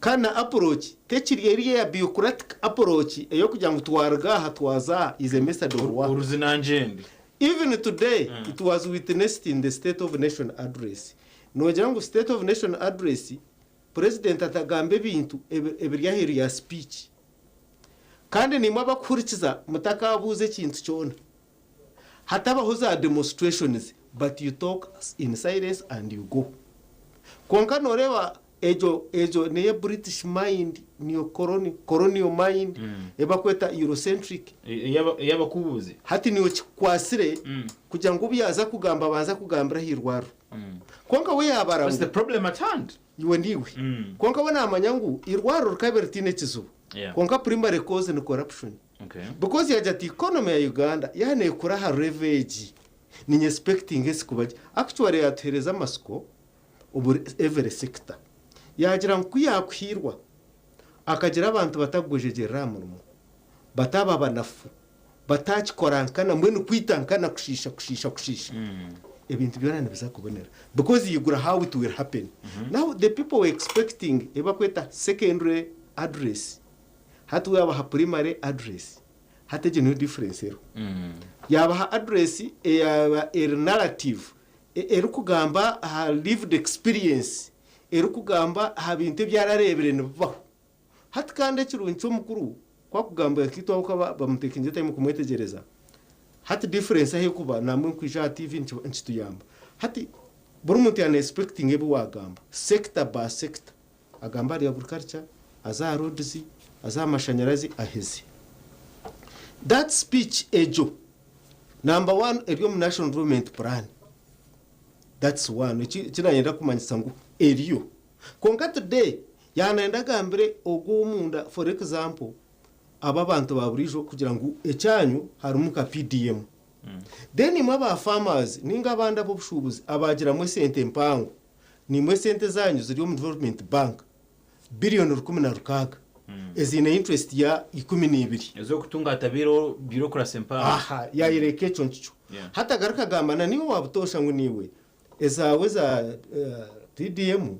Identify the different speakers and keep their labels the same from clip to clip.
Speaker 1: Kandi na approach tekiri eri eya bureaucratic approach ey'okugira ngu twaruga aha twaza aha is a method of work.
Speaker 2: Oruzinangyendi.
Speaker 1: Even today it was witnessed in the state of nation address. Noogira ngu state of nation address president atagamba ebintu ebiri aheeru ya speech. Kandi naimwe abakuhurikiza mutakabuuza ekintu kyona. Hatabaho za demonstrations but you talk in silence and you go. Kwonka noreeba egyo egyo neye British mind, neo colonial mind ebakweta Eurocentric.
Speaker 2: Eyabakubuuzi.
Speaker 1: Hati niiwe kikukwatsire kugira ngu obu yaaza kugamba abanze akugambire aha irwariro. Kwonka we yaabara
Speaker 2: What's
Speaker 1: ngu.
Speaker 2: the problem at hand?
Speaker 1: Iwe niiwe. Kwonka we naamanya ngu irwariro rikabe ritaine kizibu. Kwonka primary cause ni corruption. Because yaagira ati economy ya Uganda yaaba neekura aha level egi, ninye expectinga ensi kuba gye. Actually yaatuheereza amatsiko omuri every sector. Yaagira ngu ku yaakuhiirwa akagira abantu batakugwejegyerera aha murimo, bataaba banafu, bataakikora nkana mbwenu kwita nkana kushiisha kushiisha kushiisha, ebintu byona nibiza kubonera because yaigura how it will happen. Now the people were expecting ebi barikweta secondary address. Hati waabaha primary address, hati egyo niyo difference eriho. Yaabaha address eyaaba eri narrative, erikugamba aha lived experience, erikugamba aha bintu ebi arareebire nibibaho. Hati kandi ekirungi ky'omukuru, ku akugambira nkaitwe ahabw'okuba bamutekinze time kumwetegyereza, hati difference ahu erikuba nambwenu kwija aha TV nikituyamba. Hati buri muntu yaaba na expectinga ebi waagamba, sector by sector. Agamba ahari agriculture, aze aha roads, aze aha mashanyarazi aheze. That speech egyo number one eri omu national development plan. That's one eki nayenda kumanyisa ngu eriyo. Kwonka today yaaba nayenda agambire ogwo ow'omunda for example abo abantu ba buriijo kugira ngu ekyanyu harimu nka PDM. Then imwe aba farmers ninga abandi ab'obushuubuzi abaagiramu esente mpango Naimwe esente zaanyu ziri omu development bank billion 16 eziine interest ya 12.
Speaker 2: Ez'okutunga hatabaireho bureaucracy mpango.
Speaker 1: Aha, yayereka ekyo nkikyo. Hati agaruka agamba na niiwe wabutoosha ngu niiwe ezaawe eza PDM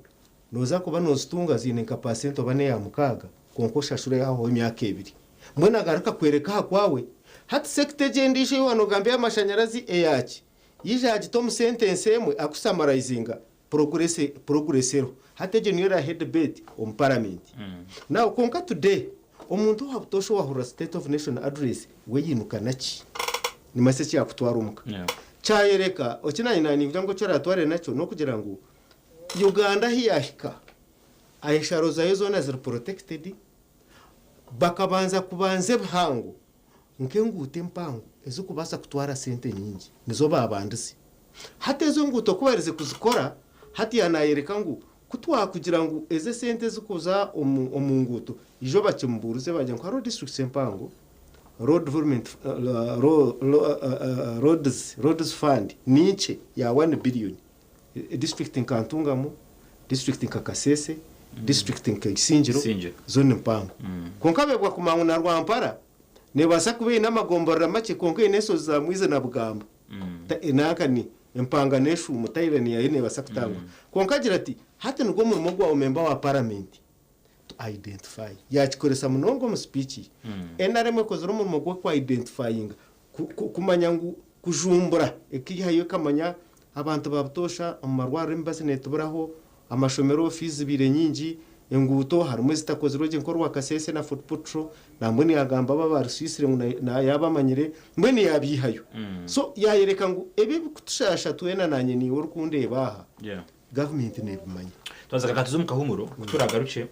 Speaker 1: nooza kuba noozitunga ziine nka percent oba n'eya mukaaga kwonka oshashure hahwaho emyaka ebiri. Mbwenu agaruka akwereka aha kwawe. Hati sector egyo endiijo ei waaba noogamba ey'amashanyarazi eyaki? Yaija yaagita omu sentensi emwe arikusamaраyizinga progress progress eriho. Hati egyo niyo eraahe debate omu parliament. Now kwonka today omuntu owa butoosha owahurira state of nation address we yainuka naki? Nimanyisa eki yaakutwara omuka. Kyayoreka eki naanye naningira ngu eki oraatware nakyo n'okugira ngu Uganda ahu yaahika ensharo zaayo zoona ziri protected, bakabanza kubanza ebihango Nk'enguuto empango ezirikubaasa kutwara sente nyingi nizo baabandize. Hati ezo nguuto ku baherize kuzikora, hati yaanayoreka ngu ku twakugira ngu ezi esente ezirikuza omu nguuto ijo bakimubuurize baagira ngu hariho disiturikiti empango, road development, roads, roads fund ni nkye ya wani biriyoni. Disiturikiti nka Ntungamo, disiturikiti nka Kasese, disiturikiti nka Isingiro zo ni mpango. Kwonka beebwa kumanya ngu na Rwampara neebaasa kuba eine amagomborora makye kwonka eine enshozi za Mwizi na Bugamba. Nanka ni empanga n'eshuumo tayirani yaayo neebaasa kutangwa. Kwonka agira ati, Hati nigwo murimo gwawe memba wa paramenti to identify. Yaakikoresa munonga omu sipiiki ye. Nrm ekozire omurimo gw'oku identifyinga, kumanya ngu kujumbura ekaihayo ekamanya abantu ba butoosha omu marwariro emibazi neetuburaho, amashomero fiizi zibaire nyingi, enguuto harimu ezitakozirwe gye nk'orwa Kasese na Fort Portal, nambwenu yaagamba abo abaarusisire ngu yaaba amanyire, mbwenu yaabiihayo. So yaayoreka ngu ebi ebikutushaasha twena naanye naiwe orikundeeba aha, gavumenti neebimanya.
Speaker 2: Twaza reka tuze omu kahumuro ku turaagarukye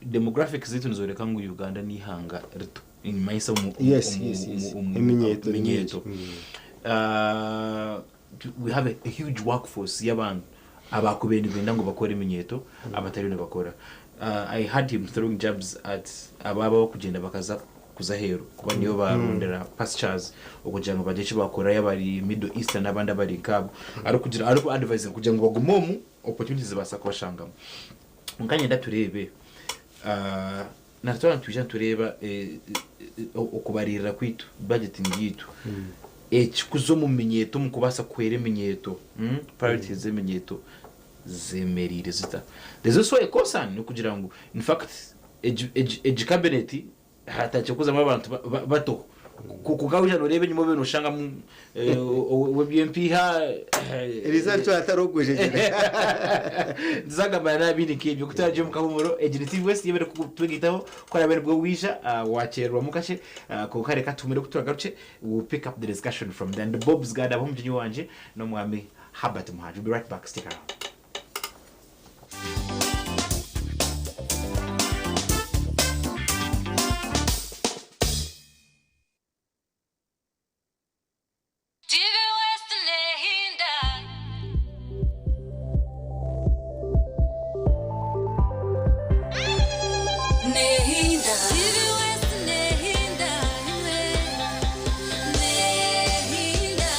Speaker 2: demographics zaitu nizooreka ngu Uganda n'eihanga rito. Nimanyisa omu
Speaker 1: Yes, yes, yes. Eminyeeto ni
Speaker 2: minyeeto.
Speaker 1: mingi.
Speaker 2: We have a huge workforce y'abantu abaakubaire nibenda ngu bakore eminyeeto abatariyo nibakora. I heard him throwing jabs at abo abarikugyenda bakaza kuza aheeru kuba niyo barondera pastures okugira ngu bagire eki bakorayo abari Middle Eastern n'abandi abari nkaabo arikugira ariku advisinga kugira ngu bagume omu opportunities zibaasa kubashangamu. Kwonka niinyenda tureebe na twaba nitwija nitureeba okubariirira kwaitu, budgeting yaitu, ekikuza omu minyeeto omu kubaasa kuhwera eminyeeto, priorities z'eminyeeto. Zemereire zita? There's also a concern yokugira ngu in fact egi egi egi cabinet hatandikire kuzamu abantu bato. Kwonka waija noreeba enyima obe noshangamu ow'ebyempiiha.
Speaker 1: Eriizooba nikyo hatariho ogwejegyera.
Speaker 2: Ntizagamba na bindi nk'ebyo. Ku turaagiye omu kahuumuro, egi ni TV West yebare kutwegaitaho. Ku oraabe nibwo waija, waakyererwamu kakye, kwonka reka tuhumure ku turagarukye, we will pick up the discussion from there. Ndi Bobs Ganda, ahabw'omugyenyi wangye n'omwami Herbert Muhangi. We'll be right back, stick around.
Speaker 3: TV West nehinda. Nehinda. TV West nehinda. Imwe. Nehinda.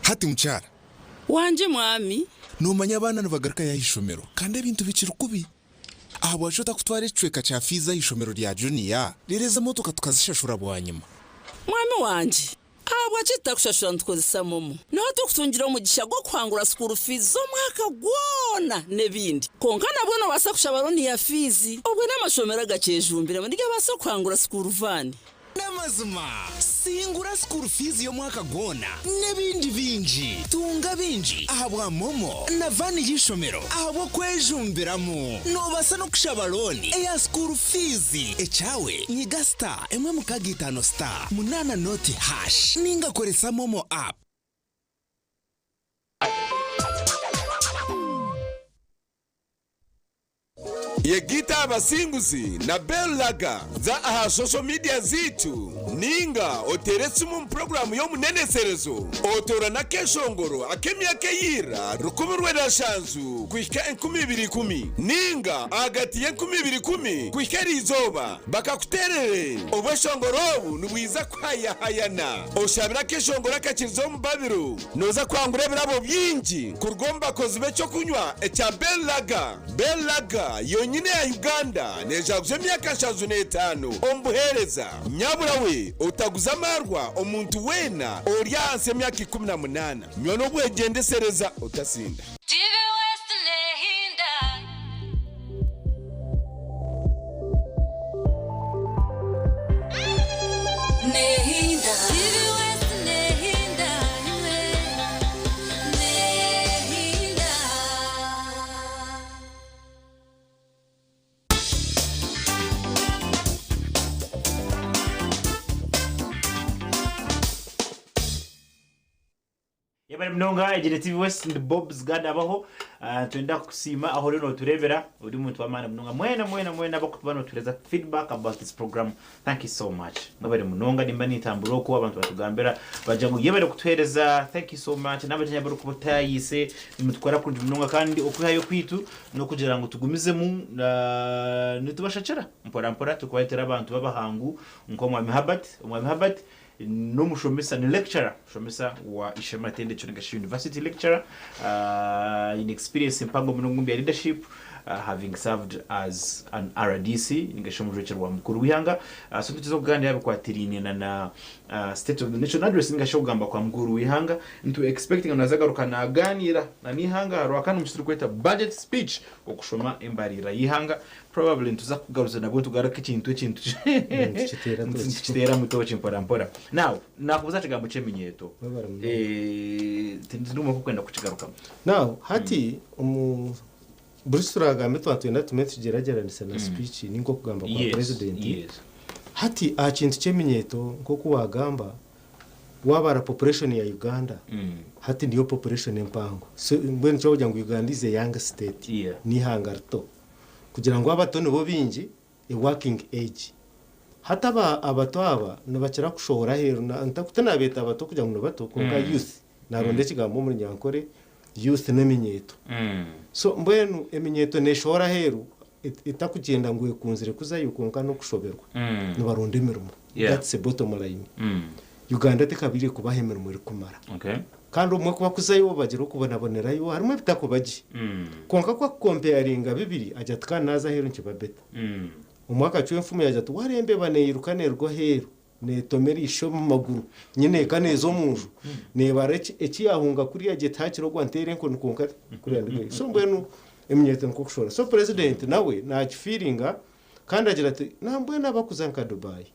Speaker 4: Hati mukyara.
Speaker 5: Wangye mwami.
Speaker 4: Noomanya abaana nibagarukayo aha ishomero kandi ebintu bikiri kubi. Ahabwaki otakutwara ekicweka kya fiizi aha ishomero rya juniya reero ezo emotoka tukazishashura bwanyima?
Speaker 5: Mwami wangye, ahabwaki tutakushashura nitukozesa momo? Niho turikutungira omugisha gw'okuhangura sukuuru fiizi z'omwaka gwona n'ebindi. Kwonka nabwo noobaasa kushaba looni ya fiizi obwo n'amashomero agakyejumbiremu nigabaasa kuhangura sukuuru vaani.
Speaker 4: N'amazima, singura school fees y'omwaka gwona n'ebindi bingi. Tunga bingi ahabwa MoMo na vaani y'eishomero ahabw'okwejumbiramu. Noobaasa n'okushaba looni eya school fees. Ekyawe, nyiga star emwe mukaaga itaano star munaana nooti hash ninga koresa MoMo app.
Speaker 6: Yegita abasinguzi na Bell Lager. Za aha social media zaitu ninga oteere esimu omu puroguraamu y'omuneneserezo otoorane akeshongoro ak'emyaka eya ira 1970 kuhika 2010 ninga ahagati y'enkumi ibiri ikumi kuhika eriizooba bakakuteerere. Obweshongoro obu nibwiza kuhayahayana. Oshabire akeshongoro akakirize omu babiro nooza kuhangura ebirabo bingi kuruga omu bakozi b'ekyokunywa ekya Bell Lager. Bell Lager yonyine ya Uganda nejaguza emyaka 75 omu buheereza. Nyabura we otaguza amaarwa omuntu weena ori ahansi y'emyaka 18. Nywa n'obwegyendesereza otasinda.
Speaker 3: TV West nehinda. Nehinda. TV West nehinda. Imwe. Nehinda.
Speaker 2: Yebare munonga egi ni TV West ndi Bobs Gad abaho Ah, nitwenda kukusiima aho oriyo notureebera ori omuntu w'amaani munonga mwena mwena mwena abakutuba notuheereza feedback about this program thank you so much mwebare munonga nimba nintambura oku abantu batugambira bagira ngu yebare kutuheereza thank you so much n'abagyenyi abarikuba otaayiise nimutukora kurungi munonga kandi okwihayo kwaitu n'okugira ngu tugumizemu ah, nitubashakira mpora mpora turikubareetera abantu b'abahangu nk'omwami Herbert omwami Herbert N'omushomesa, ni lecturer, mushomesa wa Ishema Tendekyo ningashi University lecturer, aine experience mpango munonga omu bya leadership, having served as an RDC ningashi omujwekyerwa mukuru w'eihanga. So nituza kugaanira aha bikwatiraine na na State of the Nation Address ningashi okugamba kwa mukuru w'eihanga. Nitu expectinga ngu naaza kugaruka nagaaniira na n'eihanga aha Rwakana omu kiturikweta budget speech, okushoma embariirira y'eihanga. Probably nituza kugaruza nabwo tugaruke ekintu eki
Speaker 1: Nitukiteera toki.
Speaker 2: nitukiteeramu tooki mpora mpora. Now, naakubuuza aha kigambo ky'eminyeeto.
Speaker 1: Webare munonga.
Speaker 2: Eh, tindimwe kukwenda kukigarukamu.
Speaker 1: Now hati omu buri turagambe twaba twenda tume tugyeragyeranise na speech ninga okugamba kwa
Speaker 2: Yes,
Speaker 1: president.
Speaker 2: yes.
Speaker 1: Hati aha kintu ky'eminyeeto nk'oku waagamba waabara population ya Uganda hati niyo population empango. So mbwenu nikyo barikugira ngu Uganda is a young state.
Speaker 2: Yeah.
Speaker 1: N'eihanga rito. Kugira ngu abato nibo baingi, a working age. Hati aba abato aba nibakira kushohora aheeru, tinabeeta bato kugira ngu nibato kwonka youth, naronda ekigambo omu Runyankore, youth n'eminyeeto. So mbwenu eminyeeto neshohora aheeru etakugyenda ngu ekunzire kuzayo kwonka n'okushoberwa. Nibaronda emirimo. That's the bottom line. Uganda tekabaire kubaha emirimo erikumara. Kandi obumwe ku bakuzayo bagira okubonabonerayo harimu ebitakuba gye. Kwonka ku akukompeyaringa bibiri agira ati kandi naaza aheeru nikiba better. Omwe akacwa enfumu yaagira ati wareeba embeba neyiruka neruga aheeru. Neetoma eriisho omu maguru. Nyine eka neeza omu nju. Neebara eki eki yaahunga kuriya gye tihaakira ogwo anteera enkoni kwonka kuriya ndigayo. So mbwenu eminyeeto nikwo kushora. So purezidenti nawe naakifiiringa kandi agira ati nambwenu abakuza nka Dubai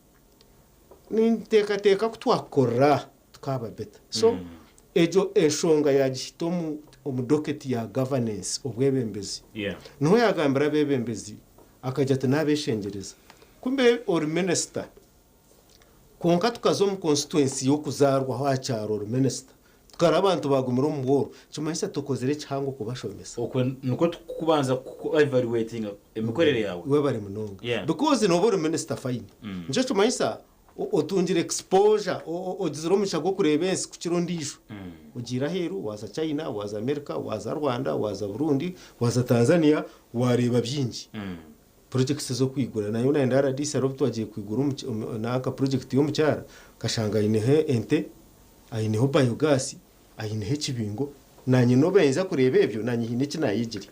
Speaker 1: ninteekateeka ku twakora tukaaba better. So egyo enshonga yaagihita omu omu docket ya governance, obwebembezi.
Speaker 2: Yeah.
Speaker 1: Niho yaagambira abeebembezi akagira ati naabeshengyereza kumbe ori minisita Kwonka tukaza omu constituency y'okuzaarwaho aha kyaro ori minisita, tukareeba abantu baagumire omu bworo, nikimanyisa tukozire ekihango kubashomesa.
Speaker 2: Okwo nikwo tukubanza ku evaluatinga emikorere yaawe.
Speaker 1: Webare munonga.
Speaker 2: Yeah.
Speaker 1: Because nooba ori minisita fine. Nikyo kimanyisa otungire exposure, ogizire omugisha gw'okureeba ensi kukira ondiijo. Ogiire aheeru, waaza China, waaza America, waaza Rwanda, waaza Burundi, waaza Tanzania, waareeba bingi. Projects ez'okwigura nayo nayenda rdc hariho obu twagiire kwigura nanka project y'omukyara nkashanga aineho ente, aineho biogas, aineho ekibingo nanye nobu nza kureeba ebyo nanye haine eki nayegire.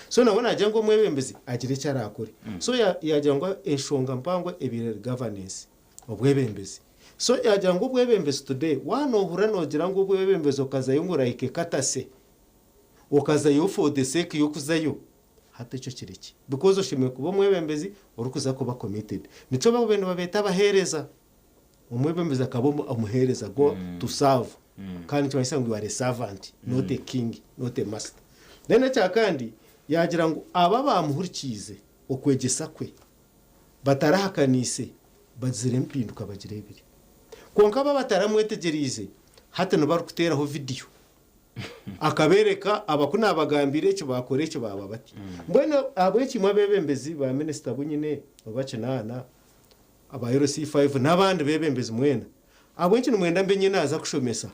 Speaker 1: So nawe nagira ngu omwebembezi agire eki arakore. So yagira ngu enshonga mpango ebaire eri governance, obwebembezi. So yagira ngu obwebembezi today waaba nohurira nogira ngu obwebembezi okazayo ngu orahika ekatase, okazayo for the sake y'okuzayo, Hati ekyo kirekye because oshemereire kuba omwebembezi orikuza kuba committed. Nikyo babaire nibabeeta abaheereza. Omwebembezi akaba omuheereza, go to serve. Kandi nikimanyisa ngu you are a servant, not a king, not a master. Then ekya kandi, yaagira ngu abo abaamuhurikiize okwegyesa kwe batarahakaniise bagizire empinduka bagireebire. Kwonka abo abataramwetegyereize hati nibo arikuteeraho vidiyo. Akabeereka aba ku naabagambiire eki baakora eki baaba bati. Mbwenu ahabw'enki imwe abeebembezi ba minisita abu nyine oba kinaana, aba LC5 n'abandi beebembezi mwena, ahabw'enki nimwenda mbe nyine naaza kushomesa?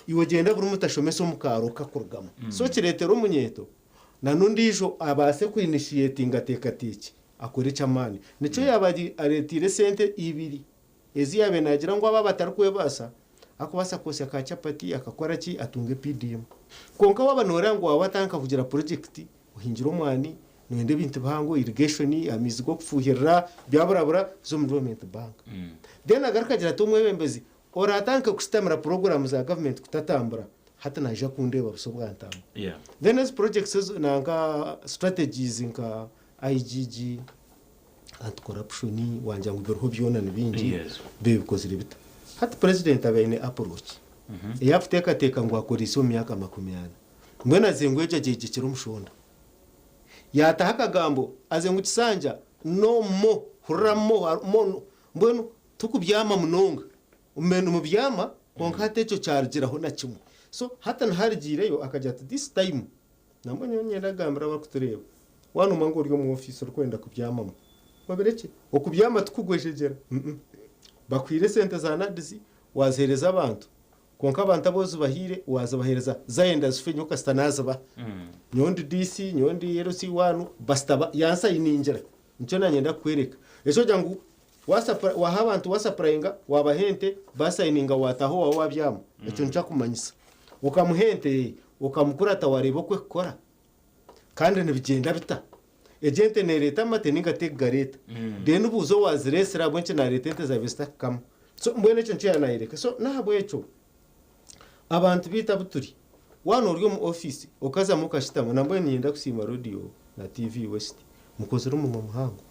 Speaker 1: Iwe gyenda buri muntu ashomese omu kaaro kakurugamu. So kireetere omunyeeto na n'ondiijo abaase ku initiatinga ateekateekye akore eky'amaani. Nikyo yaaba areeteire esente ibiri Ezi yaabaire naagira ngu abo abatarikwebaasa, arikubaasa kwotsya ka chapati akakora ki atunge PDM. Kwonka waaba nooreeba ngu waaba watandika kugira purojekiti, ohingire omwani, nooyenda ebintu bihango, irrigation, amaizi g'okufuuhirira, byaburabura, za omu development bank. Then agaruka agira ati omwebembezi oraatandike kushutamira puroguraamu za gavumenti kutatambura, hati naija kundeeba buso bwa ntaama. Then ezi projects ezo nanka strategies nka IGG, Anti corruption wangira ngu biriho byona ni bingi
Speaker 2: Yes.
Speaker 1: bibikozire bita hati president abe aine approach eyakuteekateeka ngu akoreise omu myaka 40 mbwenu aze ngu egyo agyegyekire omushonda yataho akagambo aze ngu kisanja no more hurira more more no mbwenu tikubyama munonga Mube nimubyama kwonka hati ekyo kyarugiraho na kimwe so hati niharugiireyo akagira ati this time Nambwo nyowe niinyenda kugambira abarikutureeba, waanuma ngu ori omu ofiisi orikwenda kubyamamu, obirekye. Okubyama tikugwejegyera. Bakuhaire esente za NAADS waaziheereza abantu, kwonka abantu abu ozibahaire waazibaheereza zaayenda zife nyowe kasita naazibaha. Nyowe ndi DC, nyowe ndi LC one, basita yansayiningira. Nikyo naanyenda kukworeka. Ekyokugira ngu waaha abantu waasapurayinga, waabaha ente, baasayininga waataaha owaawe waabyama, ekyo nikyakumanyisa. Okamuha ente, okamukurata waareeba oku ekukora? Kandi nibigyenda bita? Egyo ente neereeta amate nainga tekugareeta? Reero obuuze owaazireetsire ahabw'enki naareeta ente zaabaire zitakukama. So mbwenu ekyo nikyo yaanayoreka. So n'ahabw'ekyo abantu baitu abu turi, waaba ori omu ofiisi okazamu okashutama, nambwenu niinyenda kusiima rediyo na TV West, mukozire omurimo muhango.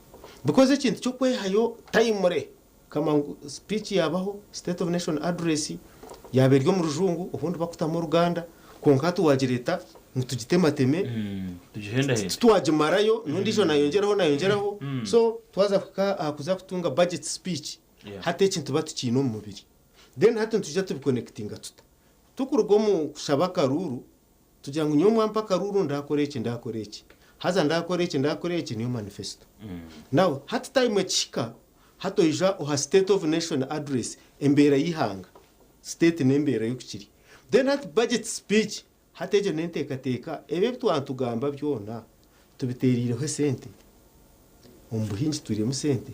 Speaker 1: Because ekintu ky'okwehayo timely Kama ngu speech yaabaho, state of nation address yaaba eri omu rujungu obundi bakutamu oruganda kwonka hati waagireeta ngu tugitemateme
Speaker 2: Tugihendahende.
Speaker 1: titwagimarayo n'ondiijo nayongyeraho nayongyeraho so twaza kuhika aha kuza kutunga budget speech hati eki nituba tukiine omu mubiri then hati nitwija tubiconnectinga tuta? Tukuruga omu kushaba akaruuru Tugira ngu nyowe mwampa akaruuru ndakora eki ndakora eki haza ndakora eki ndakora eki niyo manifesto. Now hati time ekihika hati oija oha state of nation address embeera y'eihanga state n'embeera y'oku kiri then hati budget speech hati egyo n'enteekateeka ebi ebi twaba nitugamba byona tubitereireho esente omu buhingi twiremu sente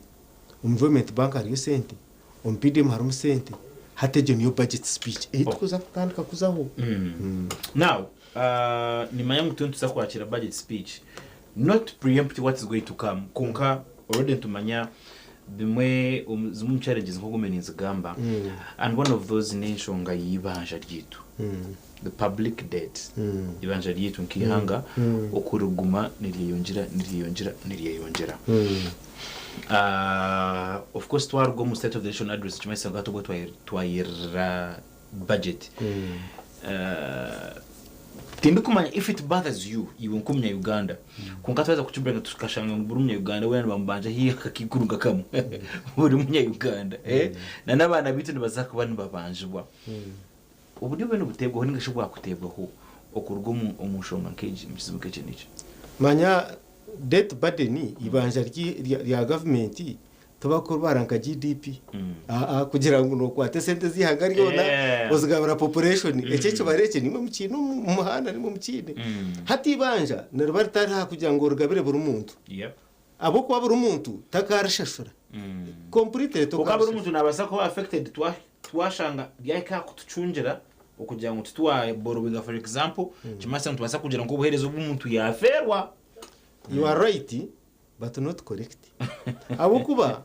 Speaker 1: omu development bank hariyo sente omu PDM harimu sente hati egyo niyo budget speech ei turikuza kutandika kuzaho.
Speaker 2: Now, nimanya ngu turiyo nituza kwakira budget speech, not to preempt what is going to come, kwonka already nitumanya Bimwe omu zimwe omu challenges nk'oku mbe ninzigamba and one of those n'enshonga y'eibanja ryaitu the public debt eibanja ryaitu nk'eihanga oku riguma niryeyongyera niryeyongyera niryeyongyera. Ah, of course twaruga omu state of the nation address nikimanyisa ngu hati obwo twayirira budget. Ah, Tindikumanya if it bothers you iwe nk'omunya Uganda kwonka twaheza kukibringa tukashanga ngu buri munya Uganda weena nibamubanja haihi akakaikuru nka kamwe buri munya Uganda eh na n'abaana baitu nibaza kuba nibabanjibwa. Oburyo buriyo nibuteebwaho ninga shi bwakuteebwaho okuruga omu omu nshonga nk'egi omu kizibu nk'eki n'eki.
Speaker 1: Manya debt burden eibanja rya gavumenti Tibakurubara nka GDP aa kugira ngu nokwata esente z'eihanga ryona ozigabira population. Ekyo ekibaro ekyo nimwe mukiine omu muhanda nimwe mukiine. Hati eibanja niriba ritari aha kugira ngu origabire buri muntu. Ahabw'okuba buri muntu takaarishashura completely
Speaker 2: Kwonka buri
Speaker 1: tokaarishashura.
Speaker 2: muntu naabaasa kuba affected twashanga ryahika aha kutucungira okugira ngu titwaborrowinga for example, nikimanyisa ngu nitubaasa kugira nk'obuheereza obu omuntu yaafeerwa.
Speaker 1: You are right but not correct ahabw'okuba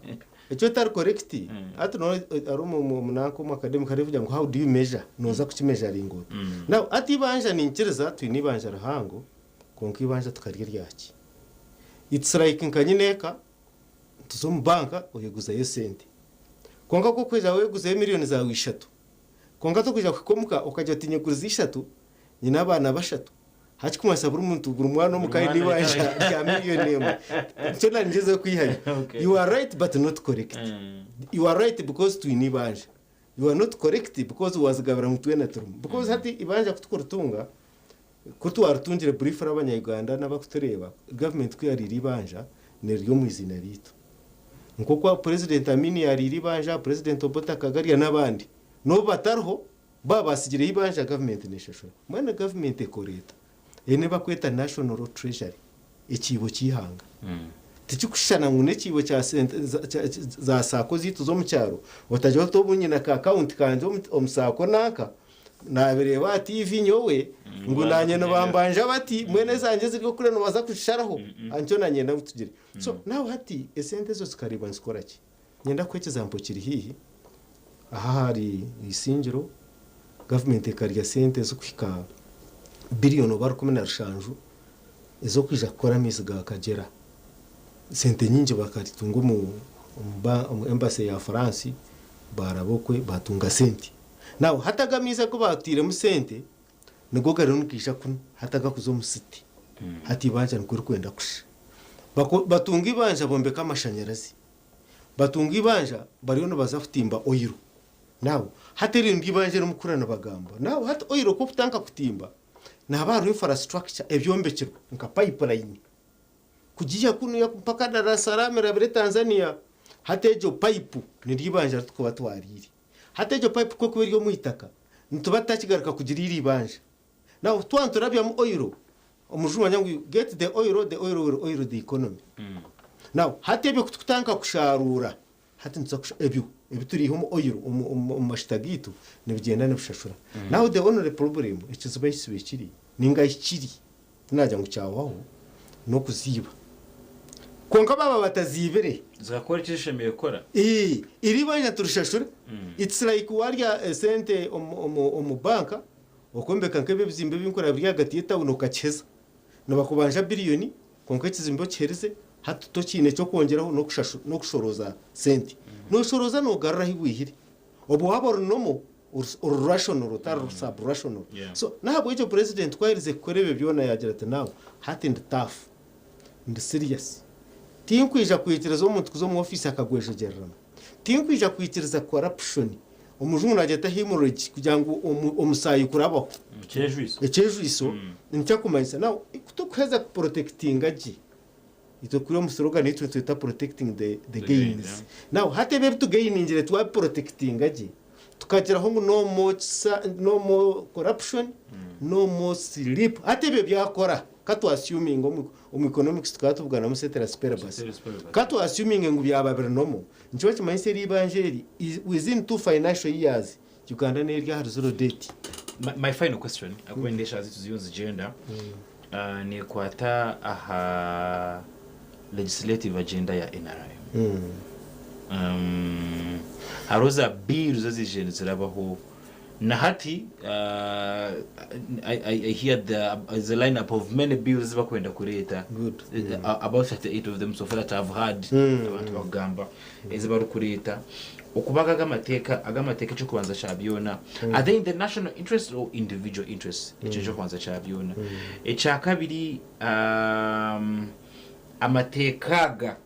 Speaker 1: eki otari correct hati noona hariho omunanka omu academic arikugira ngu how do you measure nooza kukimeasuringa ota now hati eibanja niinyikiriza twine eibanja rihango kwonka eibanja tukarya eryaki it's like nka nyine eka tuza omu banka oyeguzayo esente kwonka ku orikwija weeguzayo miriyoni zaawe ishatu kwonka torikwija kuhika omuka okagira oti nyegurize ishatu nyine abaana bashatu Hakikumanyisa buri muntu buri mwana omu ka aine eibanja rya miriyoni emwe. Nikyo nangyezeho kwihayo. You are right but not correct. You are right because twine eibanja. You are not correct because wazigabira ngu twena turimu. Because hati eibanja ku turikuritunga, ku twaritungire briefly abanya-Uganda n'abarikutureeba, gavumenti ku yariire eibanja, nerirya omu iziina ryaitu. Nk'oku Purezidenti Amin yariire eibanja, Purezidenti Obote akagarya n'abandi. N'obu batariho, Baaba baatsigireho eibanja gavumenti neeshashura. Mbwenu gavumenti ekora eta? Eine ebi barikweta National Treasury, ekiibo ky'eihanga. Tikikushushana ngu n'ekiibo kya sente za saako zaitu z'omu kyaro, otagira oti obu nyine aka akawunti kangye omu saako nanka, naabireeba aha tiivi nyowe ngu naanye nibambanja bati, mbwenu ezangye eziri okure nibaza kuzisharaho. Nikyo naanye ngu tugire. So nawe hati esente ezo zikareebwa nizikora ki? Niinyenda kuha ekizampo kiri haihi aha ahari Isingiro, gavumenti ekarya sente ezirikuhika biriyoni oba 17 ez'okwija kukora amaizi ga Kagyera. Sente nyingi bakazitunga omu embassy ya France baaraba okwe baatunga sente. Now hati ago amaizi agu baatairemu sente nigo gariyo nigaija kunu hati agakuza omu city hati eibanja nikwo ririkwenda kusha. Batunga eibanja bombeka amashanyarazi. Batunga eibanja bariyo nibaza kutimba oil now hati eryo niryo ibanja erimukura nibagamba now hati oil ku okutandika kutimba nihaba hariho infrastructure ebyombekirwe nka pipeline kugiiha kunuya mpaka Dar es Salaam erabire Tanzania hati egyo pipe niryo ibanja ritukuba twariire hati egyo pipe ku ekuba eri omwitaka nituba tutakigaruka kugira iri ibanja now twaba niturabyamu oil Omujungu naagira ngu you get the oil, the oil will oil the economy. Now hati ebyo kutukutandika kusharuura, hati nituza kusha ebyo ebi turiiha omu oil omu omu omu mashita gaitu nibigyenda nibishashura. Now the only problem ekizibu ahi kisibaire kiri ninga ahi kiri tinagira ngu kyahwaho n'okuziiba. Kwonka baaba bataziibire.
Speaker 2: Zikakora eki zishemereire kukora.
Speaker 1: Ii, iri ibanja turishashure. It's like warya esente omu omu omu banka Okwombeka nk'ebi ebizimbe ebi nkureba biri ahagati y'etawuni okakiheza. Nibakubanja biriyoni kwonka ekizimbe okiherize hati tokiine ky'okwongyeraho n'okushorooza sente. Noshorooza nogarura ahu wihire. Obwo waaba ori normal, ori rational otari sub rational. So n'ahabw'ekyo purezidenti ku aherize kukora ebyo byona yaagira ati now hati ndi tough, ndi serious. Tinkwija kwikiriza omuntu kuza omu ofiisi akagwejegyereramu. Tinkwija kwikiriza corruption. Omujungu naagyeta hemorrhage kugira ngu omusaayi kurabaho.
Speaker 2: Ekyejwiso.
Speaker 1: Ekyejwiso nikyo arikumanyisa. Now ku turikuheza kuprotectinga gye, itwe kuri omu slogan ei nitweta protecting the the gains. Now hati ebi ebi tugainingire twabiprotectinga gye, tukagiraho ngu no more no more corruption, no more sleep, hati ebyo byakora, ka tu assuminge omu economics tukaba tubuganamu ceteris paribus, ka tu assuminge ngu byaba biri normal, Nikyo nikimanyisa eri eibanja eri within 2 financial years Uganda neri ahari zero debt.
Speaker 2: My final question ahakuba nindeeba eshaaha zaitu ziriyo nizigyenda nekwata aha legislative agenda ya nrm. Hariho za bills eziije nizirabaho na hati I hear there's a line up of many bills ezi bakwenda kureeta.
Speaker 1: Good.
Speaker 2: About 38 of them so far that I've heard abantu bakugamba ezi barikureeta okubaga agamateeka agamateeka ekyokubanza kya byona, are they in the national interest or individual interest? Ekyo ekyokubanza kya byona. Ekyakabiri, amateeka aga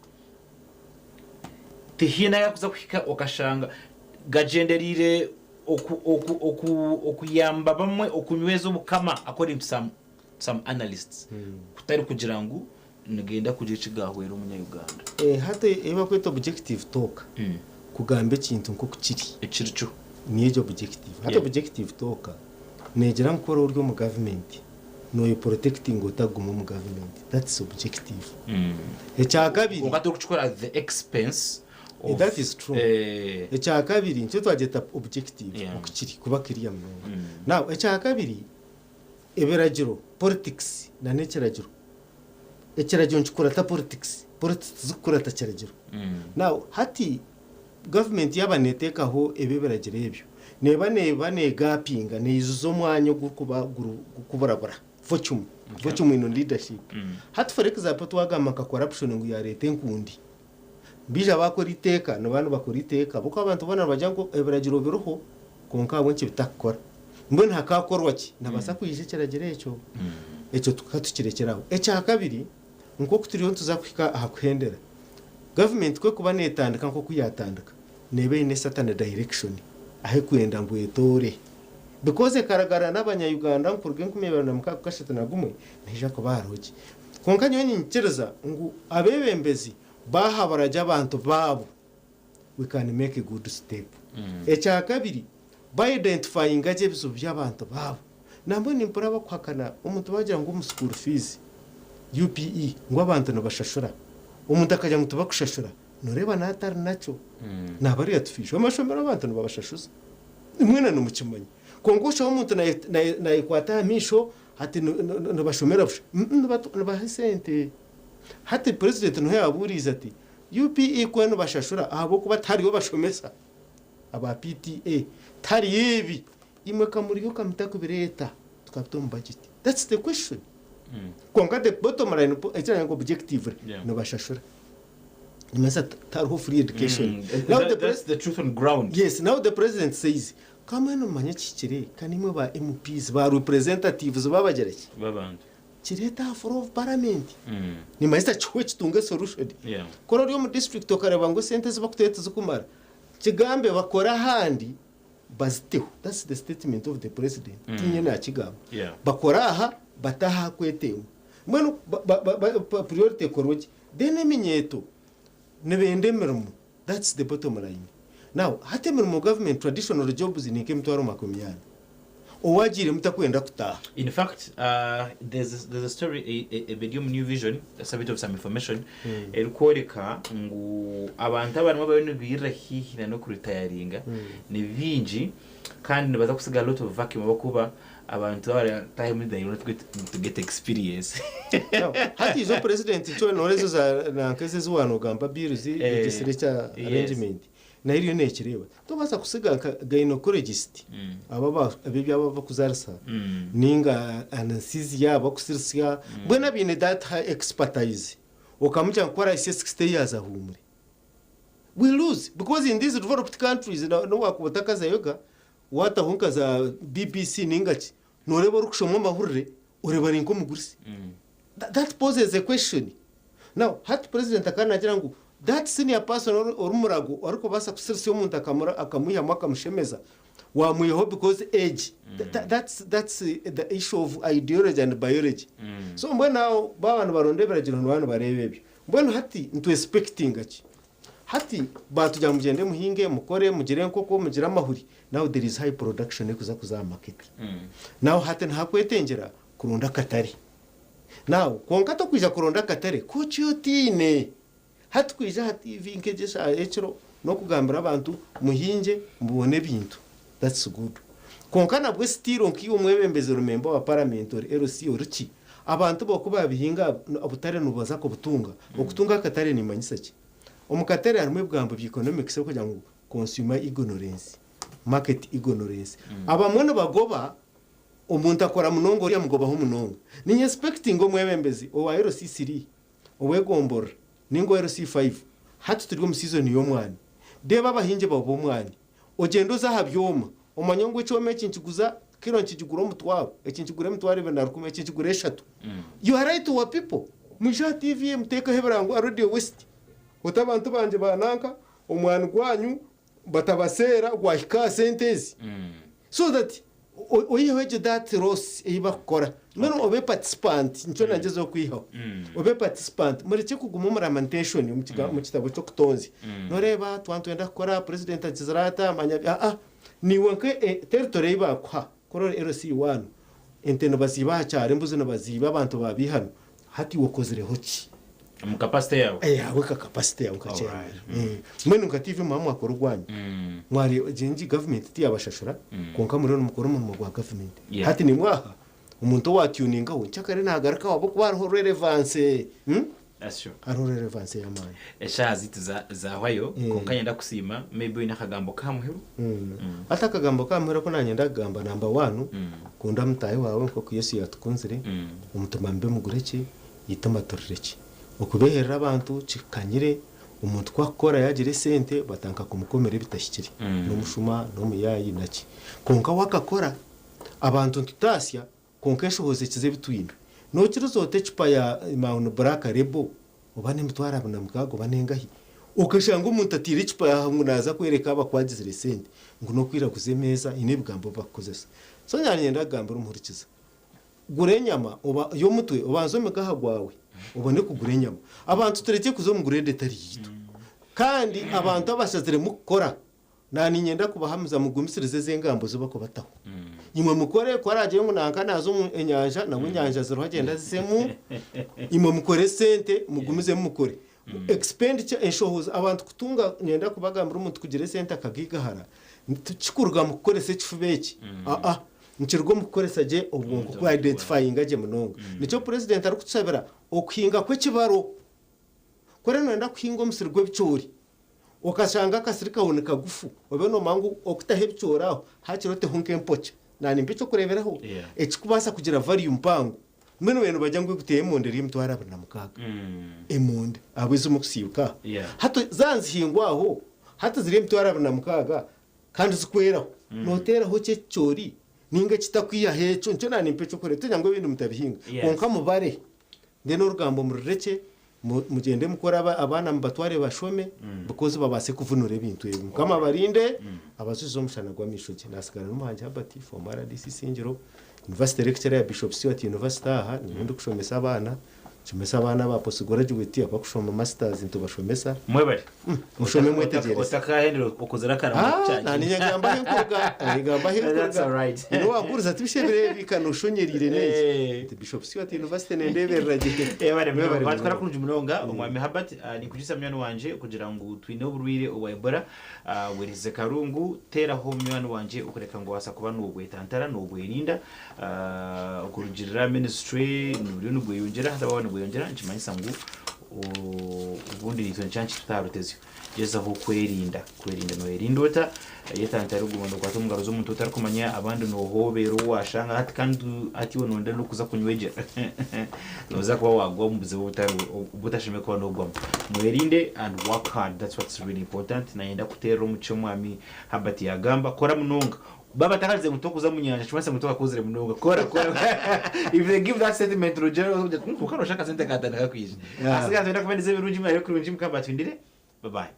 Speaker 2: tihiine ayakuza kuhika okashanga gagyendereire okuyamba bamwe okunyweza obukama, according to some analysts, kutari kugira ngu nigenda kugira ekigahwera omunya-Uganda.
Speaker 1: Hati ei bakweta objective talk, kugamba ekintu nk'oku kiri.
Speaker 2: Ekiri kyo.
Speaker 1: Niyo egyo objective hati. Objective talk negira ngu kora ori omu gavumenti noyo protecting otaguma omu gavumenti. That's objective. Ekyakabiri,
Speaker 2: Kwonka turikukikora at the expense of
Speaker 1: That is true. Ekyakabiri nikyo twagyeta objective, okukiri kuba kiriya munonga. Now ekyakabiri, ebiragiro, politics na n'ekiragiro, ekiragiro nikikurata politics, politics tizikukurata kiragiro. Now hati gavumenti yaba neteekaho ebyo ebiragiro ebyo, neba negapinga, neijuza omwanya ogurikuba gukuburabura vacuum in leadership. Hati for example twagamba nka corruption ngu yareeta enkundi, bija bakora iteeka, nibanu bakora iteeka buko abantu boona nibagira ngu ebiragiro biriho, konka ahabw'enki bitakukora? Mbwenu hakakorwa ki? Nabaasa kwija ekiragiro ekyo tukatukirekyeraho. Ekyakabiri, nk'oku turiyo nituza kuhika aha kuhendera, gavumenti kwe kuba netandika nk'oku yatandika, neeba eine certain direction ahu ekwenda ngu etoore, because ekaragara n'abanya-Uganda nkuruga 2006 31 neija kuba hariho ki. Konka nyowe ninyikiriza ngu abeebembezi bahabaragye abantu baabo, we can make a good step. Ekyakabiri, baidentifyinga gye ebizibu by'abantu baabo. Nambwe nimpura bakuhakana omuntu bagira ngu omu school fees, UPE, ngu abantu nibashashura, omuntu akagira ngu tibakushashura, noreeba naatari nakyo naaba ariyo atufiisha amashomero, abantu nibabashashuza, mwena nimukimanya. Kwonka oshaho omuntu nayekwata aha maisho hati nibashomera busha. Nibaha esente. Hati president niho yaburiize ati UPE kuba nibashashura ahabwokuba tihariyo bashomesa aba PTA, tihariyo ebi, imwe kamuriyo kamutakubireeta tukabita omu budget. That's the question. Kwonka the bottom line, ekiranga objectively, nibashashura, nimanyisa tihariho free education. Now the
Speaker 2: That's the truth on ground.
Speaker 1: Yes, now the president says kamwe nomanya kihikire, kandi imwe ba MPs, ba representatives babagira ki
Speaker 2: babantu
Speaker 1: kireeta aha floor of parliament, nimanyisa kiwe kitunga solution. Kora ori omu district okareba ngu esente zibakuteera tizikumara, kigambe bakore ahandi baziteho. That's the statement of the president. Tinye nakigamba. Bakore aha bataha kwetenga. Mbwenu priority ekorwe ki? Then eminyeeto nibenda emirimo. That's the bottom line. Now hati emirimo, government traditional jobs ni nk'emitwaro 40, owagiire mutakwenda kutaha.
Speaker 2: In fact, there's a story, a video mu New Vision, that's a bit of some information, erikworeka ngu abantu abarimu bariyo nibirira haihi na n'okuritayaringa ni bingi, kandi nibaza kusiga a lot of vacuum abakuba abantu abaratahe muri they want to get experience.
Speaker 1: Now, hati izo president cyo norezo za nankeze ziwanogamba bills, legislature arrangement nayo iriyo nekireba, tobaasa kusiga nka gynecologist, aba abebyaba bakuzarisa, ninga anesthesia bakusirisya, mbwenu abiine that high expertise, okamugira ngu kora ise 60 years ahumure, we lose. Because in these developed countries, nowakuba otakazayoga wataho nka za BBC ninga ki, noreeba orikushoma amahurire, oreeba ari nk'omugurisi. That poses a question. Now hati president akaba nagira ngu that senior person ori murago arikubaasa kusirisya omuntu akamwihamu akamushemeza, wamwihaho because age. That's the issue of ideology and biology. So mbwenu aho babantu baronda ebiragiro, nibantu bareba ebyo. Mbwenu hati nitwexpectinga ki? Hati batugira mugende muhinge, mukore, mugire enkoko, mugire amahuri. Now there is high production ekuza kuza market. Now hati nihakwetengyera kuronda akatare. Now kwonka tokwija kuronda akatare kuki otiine? Hati kwija aha TV nkegyesha ekiro n'okugambira abantu muhinge mubone ebintu, that's good. Kwonka nabwo still nk'iwe omwebembezi, remember wa parliament ori LC oriki, abantu boku babihinga obutare nibubaza kubutunga. Okutunga akatare nimanyisa ki? Omu katare harimu ebigambo bya economics ebirikugira ngu consumer ignorance, market ignorance. Abamwe nibagoba, omuntu akora munonga oriya amugobaho munonga. Ninye expectinga omwebembezi owa LC3, ow'egomborora ninga owa LC5, hati turi omu season y'omwani, reeba abahingi bawe b'omwani, ogyende oze aha byoma, omanye ngu ekyoma eki nkiguza kiro nkigigura omutwaro, eki nkigura emitwaro ebiri na rukumi, eki nkigura eshatu. You are right wa people, mwije aha TV muteekeho ebirango aha Radio West, oti abantu bangye ba nanka, omwani gwanyu batabaseera gwahika aha sente ezi. So that oiheho egyo that loss ei bakukora. Mbwenu obe participant, nikyo nagyezaho kwihaho. Obe participant, murekye kuguma omu lamentation omu kiga omu kitabo ky'okutonzya. Noreeba twaba nitwenda kukora, president agizire ata, manya aa naiwe nka territory ei baakuha, kuri ori LC one, ente nibaziiba aha kyaro, embuzi nibaziiba, abantu baabihana, Hati iwe okozireho ki?
Speaker 2: Omu capacity yawe.
Speaker 1: Eyawe nka capacity yawe nka chairman. Mbwenu nka TV mwaba mwakora ogwanyu, mwareeba gye ngi government tiyabashashura kwonka muriyo nimukora omurimo gwa government. Hati nimwe aha omuntu owa tuningaho nkyakare nagaruka ahabw'okuba hariho relevance.
Speaker 2: That's true.
Speaker 1: Hariho relevance y'amaani.
Speaker 2: Eshaaha zaitu zahwayo kwonka nyenda kusiima maybe oine akagambo k'aha muheru.
Speaker 1: Hati akagambo k'aha muheru aku nanyenda kugamba namba wani, kunda mutaahi waawe nk'oku Yesu yaatukunzire, omutima mubi mugurekye, eitima turirekye. Okubeeherera abantu kikanyire, omuntu ku akukora yaagira esente batandika kumukomera ebitahikire, n'omushuma, n'omuyaayi naki. Kwonka we akakora, abantu nitutaasya Kwonka enshohoza ekiza ebi twine. Nookiriza ota ecupa ya Maun Black Label oba n'emitwaro abiri na mukaaga oba n'engahi, okashanga omuntu ataire ecupa aha ngu naaza kworeka abakwagizire esente ngu n'okwiraguza emeeza haine ebigambo ebi barikukozesa. So nyaaba niinyenda kugambira omuhurikiza, gura enyama oba y'omutwe obanze omige aha gwawe obone kugura enyama. Abantu turekye kuza omu grade etari yaitu. Kandi abantu abashaziremu kukora Na niinyenda kubahamiza mugumisirize ezi engambo zi barikubataho. Imwe mukore, ku araagire ngu nanka naaza omu enyanja, nabwo enyanja ziriho agyende azizemu. Imwe mukore esente, mugumizemu mukore. Expenditure, enshohoza, abantu kutunga, niinyenda kubagambira omuntu kugira esente akagaigahara, tikikuruga mu kukoresa ekifuba eki, aa, nikiruga omu kukoresa gye obwonko, ku identifyinga gye munonga. Nikyo purezidenti arikutushabira okuhinga kw'ekibaro. Ku oraabe nooyenda kuhinga omusiri gw'ebicoori, Okashanga akasiri kawe ni kagufu, obe noomanya ngu okutaho ebicoori aho, haakiri oteho nk'empokya. Naanye nimpa eky'okureeberaho ekirikubaasa kugira value mpango. Mbwenu babaire nibagira ngu eguteyo emondi eri emitwaro 26. Emondi ahabw'ezi omukusiibuka aha. Hati zaaba nizihingwa aho, hati ziri emitwaro 26 kandi zikweraho, nooteeraho ki ekicoori nainga ekitakwihaho ekyo? Nikyo naanye nimpa eky'okureeberaho. Tinyenda ngu ebindi mutabihinga kwonka mubare. Then orugambo mururekye mugyende mukore abaana mubatware bashome because babaase kuvunura ebintu ebi. Mukama abarinde abajuze omushana gw'amaisho gye. Nasigara n'omuhangi Herbert former RDC Isingiro, University lecturer ya Bishop Stuart University aha niinywe ndikushomesa abaana, nshomesa abaana aba post graduate abakushoma masters nitubashomesa.
Speaker 2: Mwebare.
Speaker 1: Mushome mwetegyereze.
Speaker 2: Otakahendera okozire akaramo
Speaker 1: Ah,
Speaker 2: kucharginga.
Speaker 1: nanye nyagamba ahi nkuruga, nyagamba ahi
Speaker 2: That's
Speaker 1: nkuruga.
Speaker 2: alright.
Speaker 1: Nyine owambuuriza ati bisha ebireebika noshonyereire n'enki?
Speaker 2: Eh.
Speaker 1: Nti Bishop Stuart University nendeeberera gye.
Speaker 2: Mwebare munonga.
Speaker 1: Mwebare
Speaker 2: Twakora
Speaker 1: munonga.
Speaker 2: kurungi munonga omwami Herbert. Ah, ninkujisa munywani wangye kugira ngu twine oburwaire obwa Ebola ah, bwerisize karungu. Teeraho munywani wangye okureka ngu wabaasa kuba nobwetantara nobwerinda. Ah, okurugirira ministry buriyo nibweyongyera hati waaba nibweyongyera nikimanyisa ngu Obundi naitwe nikyo kitutaarutezyo. Gyezaho kwerinda. Kwerinda nooyerinda ota? Yetantare kuguma nookwata omu ngaro z'omuntu otarikumanya, abandi noohoobera ou waashanga hati kandi hati iwe nooyenda n'okuza kunywegyera. Nooza kuba waagwa omu buzibu obutari obu otashemereire kuba noogwamu. Mwerinde and work hard, that's what's really important. Naayenda kuteerera omu ki omwami Herbert yaagamba, kora munonga. Baaba batakagizire ngu tokuza omu nyanja nikimanyisa ngu tokakozire munonga. Kora kora. If they give that statement nogira oti kwonka noshusha akasente katandika kwija.
Speaker 1: Yeah.
Speaker 2: Ahasigara nitwenda kubendeza ebirungi murabe kurungi Mukama abatwindire. Bye bye.